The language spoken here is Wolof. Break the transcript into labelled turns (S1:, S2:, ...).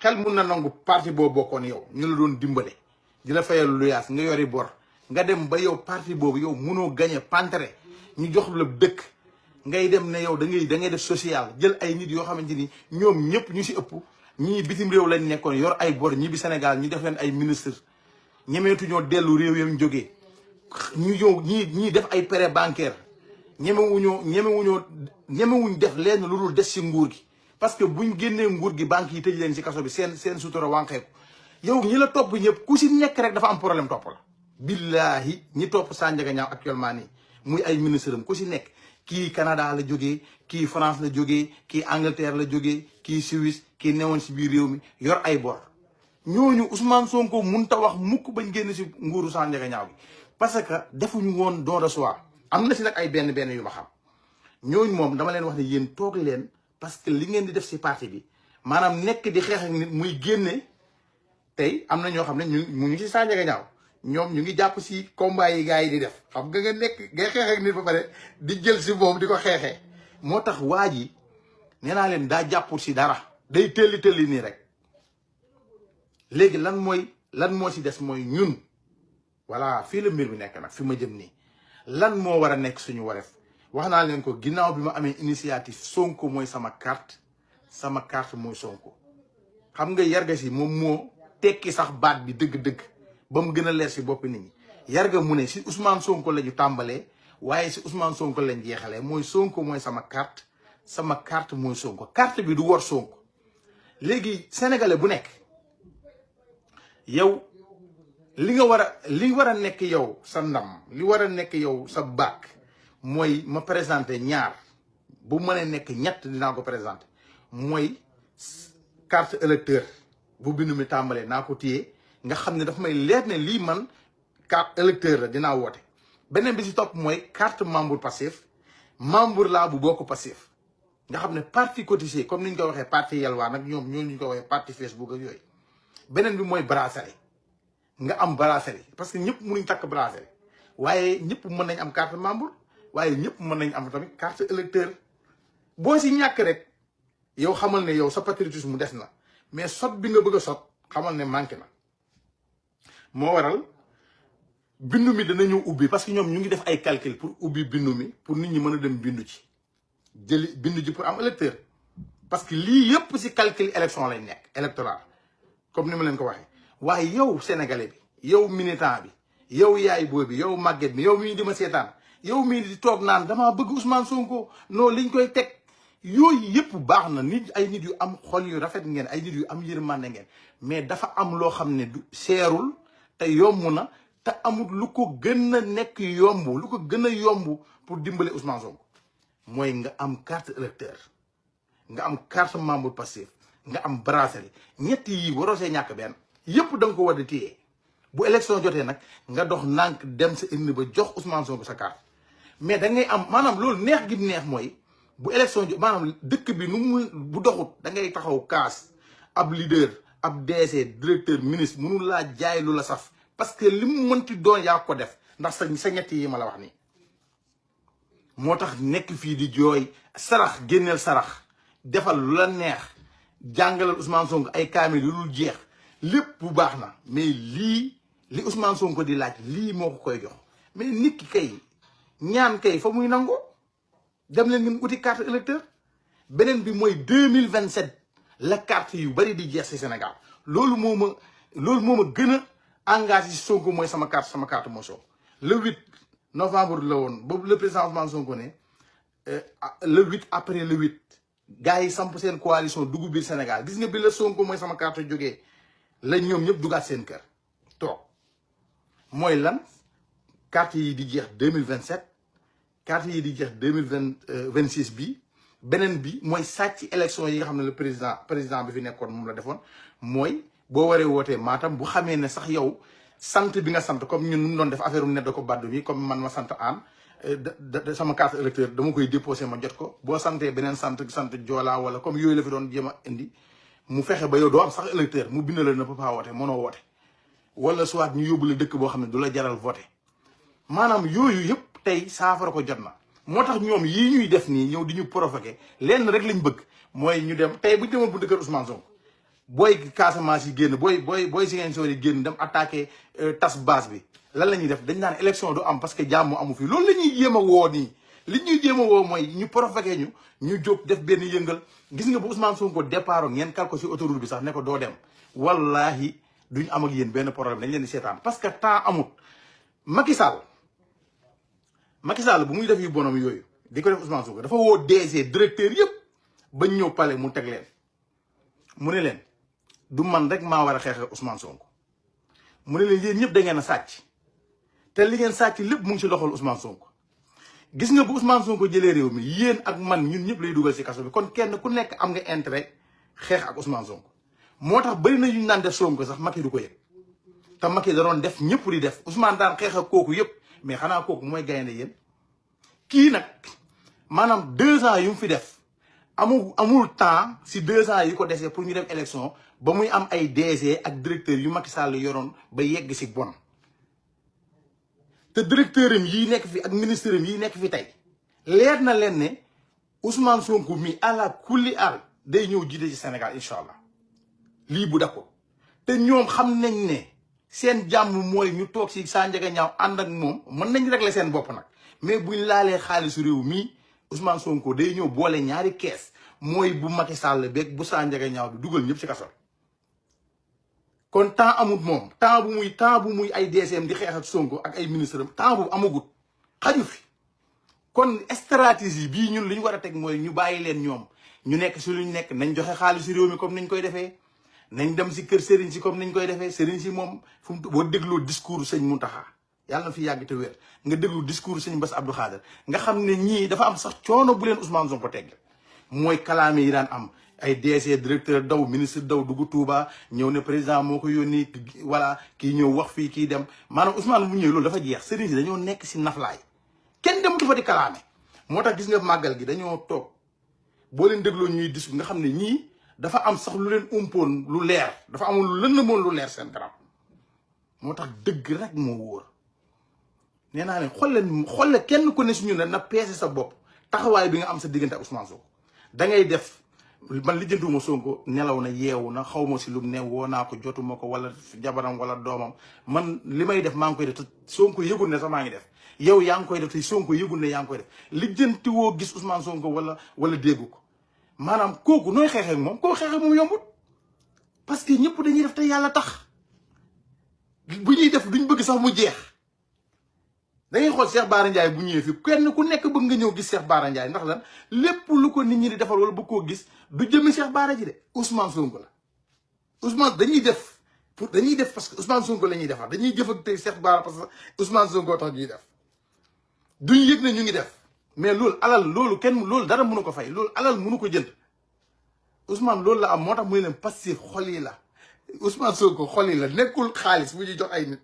S1: xel mun na nangu parti boobu bokkoon yow ñu la doon dimbale di la fayal lu yaas nga yori bor nga dem ba yow parti boobu yow munoo gagné pantere ñu jox la dëkk ngay dem ne yow da ngay def social jël ay nit yoo xamante ni ñoom ñëpp ñu si ëpp ñii bitim réew lañ nekkoon yor ay bor ñi bi Sénégal ñu def leen ay ministre ñemeetuñoo dellu réew yam jógee ñu ñëw ñii def ay prêt bancaire ñemewuñ def leen lu dul des si nguur gi parce que buñ génnee nguur gi banques yi tëj leen si kaso bi seen sutura wànqeeku yow ñi la topp ñëpp ku si nekk rek dafa am problème topp la billahi ñi topp Sandiaga Niang actuellement nii muy ay ministre am ku si nekk kii Canada la jógee kii France la jógee kii Angleterre la jógee kii Suisse kii newoon si biir réew mi yor ay bor ñooñu Ousmane Sonko mënut a wax mukk bañ génn si nguuru Sandiaga Niang bi parce que defuñu woon don de soi am na si nag ay benn yu ma xam ñooñu moom dama leen wax ne yéen toog leen parce que li ngeen di def si parti bi maanaam nekk di xeex ak nit muy génne tey am na ñoo xam ne mu ngi si Sandiaga Niang ñoom ñu ngi jàpp si combat yi gars yi di def xam nga nekk ngay xeex ak nit ba pare di jël si moom di ko xeexee moo tax waa ji nee naa leen daa jàppul si dara day tëlli nii rek léegi lan moo si des mooy ñun voilà fii la mbir mi nekk nag fi ma jëm nii lan moo war a nekk suñu wareef wax naa leen ko ginnaaw bi ma amee initiative Sonko mooy sama carte mooy Sonko xam nga yarga si moom moo tekki sax baat bi dëgg-dëgg ba mu gën a leer si bopp nit ñi yarga mu ne si Ousmane Sonko la ñu tàmbalee waaye si Ousmane Sonko lañ jeexalee mooy Sonko mooy sama carte mooy Sonko carte bi du war Sonko léegi sénégalais bu nekk yow li war a nekk yow sa ndam li war a nekk yow sa bac mooy ma présenté ñaar bu mënee nekk ñett dinaa ko présenté mooy carte électeur bu bindu mi tàmbalee naa ko téye nga xam ne dafa may leer ne lii man carte électeur la dinaa woote beneen bi si topp mooy carte membre passif membre laa bu bokk passif nga xam ne parti cotisé comme ni ñu ko waxee parti yelwaan nag ñoom ñu ko waxee parti Facebook ak yooyu beneen bi mooy bracelet nga am bracelet parce que ñëpp mënuñ takk bracelet waaye ñëpp mën nañ am carte membre waaye ñëpp mën nañ am tamit carte électeur boo si ñàkk rek yow xamal ne yow sa patriotisme mu des na mais sot bi nga bëgg a sot xamal ne manqué na moo waral bindu mi dana ñëw ubbi parce que ñoom ñu ngi def ay calcul pour ubbi bindu mi pour nit ñi mën a dem bindu ci bindu ji pour am électeur parce que lii yëpp si calcul élection lay nekk électoral comme ni ma leen ko waxee waaye yow sénégalais bi yow militant bi yow yaay booy bi yow màgget bi yow mii di ma seetaan yow mii di toog naan damaa bëgg Ousmane Sonko non liñ koy teg yooyu yëpp baax na nit ay nit yu am xol yu rafet ngeen ay nit yu am yërmande ngeen mais dafa am loo xam ne du seerul te yomb na te amul lu ko gën a nekk yomb lu ko gën a yomb pour dimbale Ousmane Sonko mooy nga am carte électeur nga am carte membre passif nga am bracelet ñett yi waroo see ñàkk benn yëpp da nga ko war a téye bu élection jotee nag nga dox nànk dem sa indi ba jox Ousmane Sonko sa carte mais da ngay am maanaam loolu neex gi neex mooy bu élection jot maanaam dëkk bi nu mu bu doxut da ngay taxaw kaas ab leader ab DC directeur ministre mënul laa jaay lu la saf parce que li mu mënti doon yaa ko def ndax sa ñett yi ma la wax nii moo tax nekk fii di jooy sarax génneel sarax defal lu la neex jàngalal Ousmane Sonko ay kaamil yu dul jeex lépp bu baax na mais li Ousmane Sonko di laaj lii moo ko koy jox mais nit ki kay ñaan kay fa muy nango dem leen ngeen uti carte électeur beneen bi mooy 2027 la carte yu bari di jeex ci Sénégal loolu moo ma gën a engagé ci Sonko mooy sama carte moo Sonko le 8 novembre la woon boobu le président Ousmane Sonko ne le 8 après le 8 gars yi samp seen coalition dugub biir Sénégal gis nga bi la Sonko mooy sama carte jógee la ñoom ñëpp dugaat seen kër toog mooy lan carte yi di jeex 2027 carte yi di jeex 2026 bi beneen bi mooy sàcc élection yi nga xam ne le président bi fi nekkoon moom la defoon mooy boo waree wootee Matam bu xamee ne sax yow sant bi nga sant comme ñun nu doon def affaire ne da ko baddu mi comme man ma sant aan sama carte électeur dama koy déposé ma jot ko boo santee beneen sant Joola wala comme yooyu la fi doon jéem a indi mu fexe ba yow doo am sax électeur mu bind la ne papa woote mënoo woote wala soit ñu yóbbu la dëkk boo xam ne du la jaral voté maanaam yooyu yëpp tey saafara ko jot na moo tax ñoom yii ñuy def nii ñëw di ñu provoqué lenn rek lañ bëgg mooy ñu dem tey bu ñu demoon bu dëkkër Ousmane Sonko booy Casamance yi génn booy Ziguinchor yi génn dem attaqué tas base bi lan la ñuy def dañ naan élection du am parce que jàmm amu fi loolu la ñuy jéem a woo nii li ñuy jéem a woo mooy ñu provoqué ñu jóg def benn yëngal gis nga bu Ousmane Sonko départ ngeen kal ko si autoroute bi sax ne ko doo dem wallahi duñ am ak yéen benn problème dañ leen di seetaan parce que temps amut Macky Sall bu muy def yu bonam yooyu di ko def Ousmane Sonko dafa woo DG directeur yëpp bañ ñëw pale mu teg leen mu ne leen du man rek maa war a xeex ak Ousmane Sonko mu ne leen yéen ñëpp da ngeen a sàcc te li ngeen sàcc lépp mu ngi si loxol Ousmane Sonko gis nga bu Ousmane Sonko jëlee réew mi yéen ak man ñun ñëpp lay dugal si kaso bi kon kenn ku nekk am nga intérêt xeex ak Ousmane Sonko moo tax bëri na ñu naan def Sonko sax Macky du ko yëg te Macky da doon def ñëpp di def Ousmane daan xeex ak kooku yëpp mais xanaa kooku mooy gaynde yéen kii nag maanaam 2 ans yu mu fi def amul temps si 2 ans yi ko desee pour ñu dem élection ba muy am ay DG ak directeur yu Macky Sall yoroon ba yegg si bon te directeur am yi nekk fi ak ministre am yi nekk fi tey leer na leen ne Ousmane Sonko mi àla kulli àll day ñëw jiite ci Sénégal incha allah lii bu dakko te ñoom xam nañ ne seen jàmm mooy ñu toog si saa njëga ñaaw ànd ak moom mën nañ régler seen bopp nag mais buñ laalee xaalisu réew mii Ousmane Sonko day ñëw boole ñaari kees mooy bu Macky Sall beeg bu saa njëga ñaaw bi dugal ñëpp ci kaso kon temps amut moom temps bu muy ay DCM di xeex ak Sonko ak ay ministre temps bu amagut xaju fi kon stratégie bii ñun li ñu war a teg mooy ñu bàyyi leen ñoom ñu nekk si luñ nekk nañ joxe xaalisu réew mi comme niñ koy defee nañ dem si kër Serigne si comme niñ koy defee Serigne si moom fu mu boo dégloo discours sëñ Mountakha yàlla na fi yàgg te wér nga déglu discours sëñ Bass Abdou Khadre nga xam ne ñii dafa am sax coono bu leen Ousmane Sonko teg mooy kalaame yi daan am ay DG directeur daw ministre daw dugg Touba ñëw ne président moo ko yónni voilà kii ñëw wax fii kii dem maanaam Ousmane bu ñëwee loolu dafa jeex Serigne si dañoo nekk si naflaay kenn dematu fa di kalaame moo tax gis nga màggal gi dañoo toog boo leen dégloo ñuy discours nga xam ne ñii dafa am sax lu leen umpoon lu leer dafa amul lu lëndëmoon lu leer seen kanam moo tax dëgg rek moo wóor nee naa leen xool leen kenn ku ne si ñun ne na peese sa bopp taxawaay bi nga am sa diggante ak Ousmane Sonko da ngay def man lijjantuma Sonko nelaw na yeewu na xaw ma si lu ne woo naa ko jotuma ko wala jabaram wala doomam man li may def maa ngi koy def te Sonko yëgul ne sax maa ngi def yow yaa ngi koy def te Sonko yëgul ne yaa ngi koy def lijjanti woo gis Ousmane Sonko wala déggu ko maanaam kooku nooy xeexee ak moom koo xeexee moom yombut parce que ñëpp dañuy def te yàlla tax bu ñuy def duñ bëgg sax mu jeex da ngay xool Cheikh Bara Ndiaye bu ñëwee fi kenn ku nekk bëgg nga ñëw gis Cheikh Bara Ndiaye ndax lan lépp lu ko nit ñi di defal wala bëgg koo gis du jëmmi Cheikh Bara ji de Ousmane Sonko la Ousmane dañuy def parce que Ousmane Sonko la ñuy defar dañuy jëf ak tey Cheikh Bara parce que Ousmane Sonko tax ñuy def duñ yëg ne ñu ngi def mais loolu alal loolu dara mënu ko fay loolu alal mënu ko jënd Ousmane loolu la am moo tax muy leen Pastef xol yi la Ousmane Sonko xol yi la nekkul xaalis bu ñuy jox ay nit